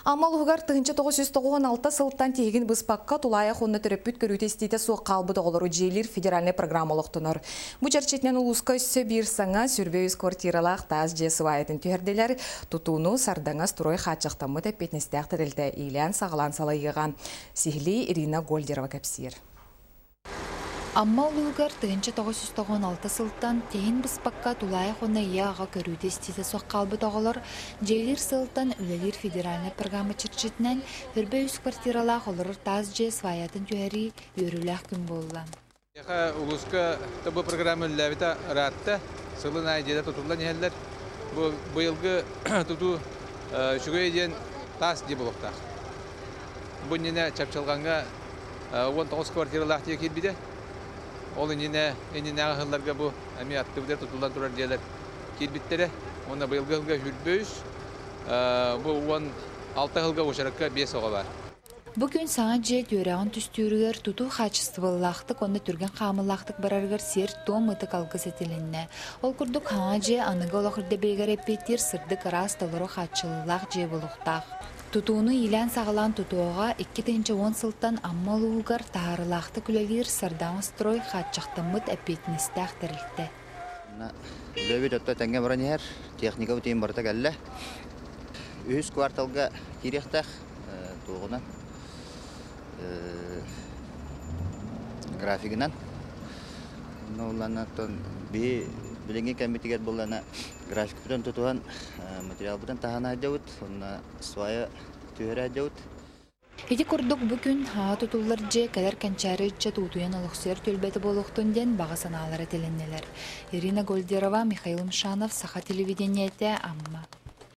Амма улууһугар 1996 сылтан тиһигин быспакка тулаайах уонна төрөппүт көрүүтэ-истиитэ суох хаалбыт оҕолору дьиэлиир федеральнай программа олохтонор. Бу чэрчитинэн улууска өссө биир саҥа 23 квартиралаах таас дьиэ сыбаайатын түһэрдилэр. Тутууну Сардаҥа строй хааччахтаммыт эппиэтинэстээх тэрилтэ иилээн-саҕалаан салайыаҕа. Сиһилии Ирина Гольдерова кэпсиир. Амма улууһугар 1996 сылтан тиһин быспакка тулаайах уонна ийэ-аҕа көрүүтэ-истиитэ суох хаалбыт оҕолор дьиэлиир сылтан үлэлиир федеральнай программа чэрчитинэн Өрбө үс квартиралаах олорор таас дьиэ сваятын түһэрии үөрүүлээх күн буолла. Эһиэхэ улууска бу программа үлэлээбитэ ыраатта. Сылын аайы дьиэлэр тутуллан иһэллэр. Бу быйылгы тутуу үчүгэй диэн таас дьиэ буолуохтаах. Бу иннинэ Чапчылҕаҥҥа 19 квартиралаах дьиэ киирбитэ. Ол иннинэ иннинээҕи сылларга бу эмиэ аттыбытыгар тутуллан турар дьиэлэр киирбиттэрэ. Уонна быйылгы сылга 23, бу 16 сылга уочаракка 5 оҕо баар. Бу күн саҥа дьиэ түөрэҕин түстүүрүгэр тутуу хаачыстыбалаахтык уонна түргэн хаамыылаахтык барарыгар сиэр-туом ытык алгыс этилиннэ. Ол курдук хаҥа дьиэ аныгы олох ирдэбилигэр эппиэттиир сырдык ыраас толору хааччыллыылаах дьиэ буолуохтаах. Тутууну иилээн-саҕалаан тутуоҕа 2010 сылтан Амма улууһугар таһаарыылаахтык үлэлиир Сардаҥа строй хааччахтаммыт эппиэтинэстээх тэрилтэ. Үлэбит өттө тэҥҥэ баран иһэр, техника бутуйун барыта кэллэ. Үһүс кварталга киириэхтээх туоҕунан графигынан. Онно биһи билиҥҥи кэммитигэр буллана графикпытын тутуһан материалбытын таһан сылдьабыт уонна свая түһэрэ сылдьабыт. Ити курдук бу күн хаҥа тутуллар дьиэ кэлэр кэнчээри ыччат уутуйан олохсуйар түөлбэтэ буолуохтун диэн баҕа санаалара тилиннилэр. Ирина Гольдерова, Михаил Мшанов, Саха телевидениетэ, Амма.